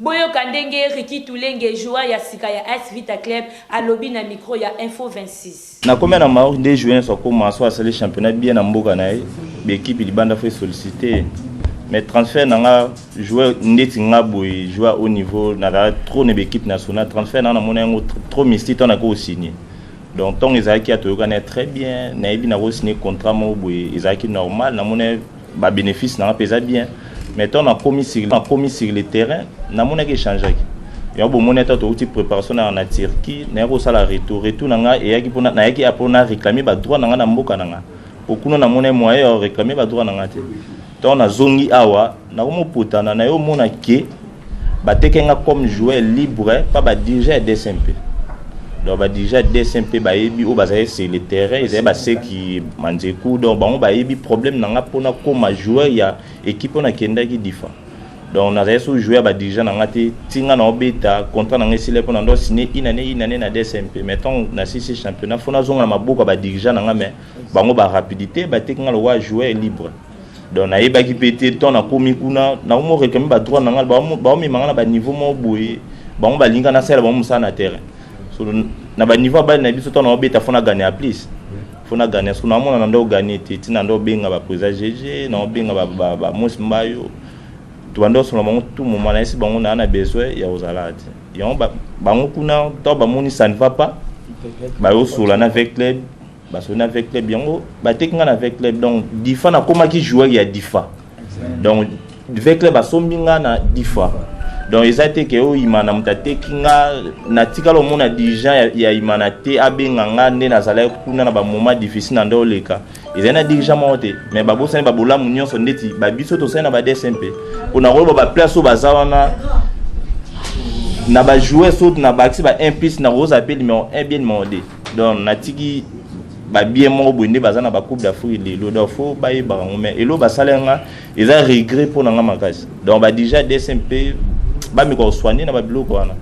Boyoka ndenge Ricky Tulenge, joueur ya sika ya AS Vita Club, alobi na micro ya Info 26. Nakomi na Maroc nde joueur nyonso akoma so asali championnat bien na mboka na ye, baéquipe libanda faut esollicite. Mais transfert na nga, joueur ndeti nga boye, joueur haut niveau, nazala trop na baéquipe nationale, transfert na nga namona yango trop mystique. Ntango nako osigné, donc ntongo ezalaki ya toyokani très bien, nayebi nakosigné contrat moko boye, ezalaki normal, namoni babénéfice na nga mpe eza bien. Mais ntango nakomi sur le terrain, namonaki échangeaki yango. Bomoni ata touti préparation na Turquie, nayaki kosala retour. Retour na ngai eyaki mpona nayaki mpona réclamer badroit na ngai na mboka na ngai, po kuna namoni moyen ya réclamer badroit na ngai te. Ntango nazongi awa, nakomopotana na yo, omona ke bateki nga comme joueur libre pa badirigeant ya DCMP. Donc badirigeant ya DCMP bayebi oyo bazali sur le terrain, ezali baseki manzeku. Donc bango bayebi problème na nga mpona koma joueur ya équipe oyo nakendaki Difa. Donc nazali so joueur ya badirigeant na nga te. Ntinga na obeta contrat na nga esili mpona ndo signé une année, une année na DCMP. Mais ntango nasisi championnat, faut nazonga na maboko ya badirigeant na nga, mais bango barapidité bateki nga lokola joueur libre. Donc nayebaki mpe te. Ntango nakomi kuna, nakomi réclamer badroit na nga, baomema nga na baniveau moko boye. Bango balinga nasala bango mosala na terrain. So na baniveau ya bali na biso, ntango naobeta, faut na gagner ya plus, faut na gagner. So naomona na nde ogagner te, ntina nde obenga baprésident GG, naobenga bamosi mbayo, tobanda osola bango tout moment. Nayesi bango naa na besoin ya kozala te. Yango bango kuna, ntango bamoni ça ne va pas, bayosola na avec club, basoli na avec club, yango bateki nga na avec club. Donc Difa, nakomaki joueur ya Difa. Donc V Club asombi nga na Difa. Donc eza te ke oyo Imana moto ateki nga. Natikala omona dirigeant ya Imana te abenga nga nde nazalaki kuna na bamoment difficile na nde oleka. Ezali na dirigeant moko te, mais babosani babolamu nyonso ndeti babiso tosali na ba DCMP mpona koyeba baplace oyo baza wana na bajoueur. So na bakisi ba 1 plus, na kozala mpe numéro 1 bien numéro 2. Donc natiki babien moko boye nde baza na bacoupe d'Afrique lelo. Donc faut bayebaka yango. Mais elo basala nga eza regret mpo na nga makasi. Donc badirigeant DCMP bameka kosoigne na babiloko wana.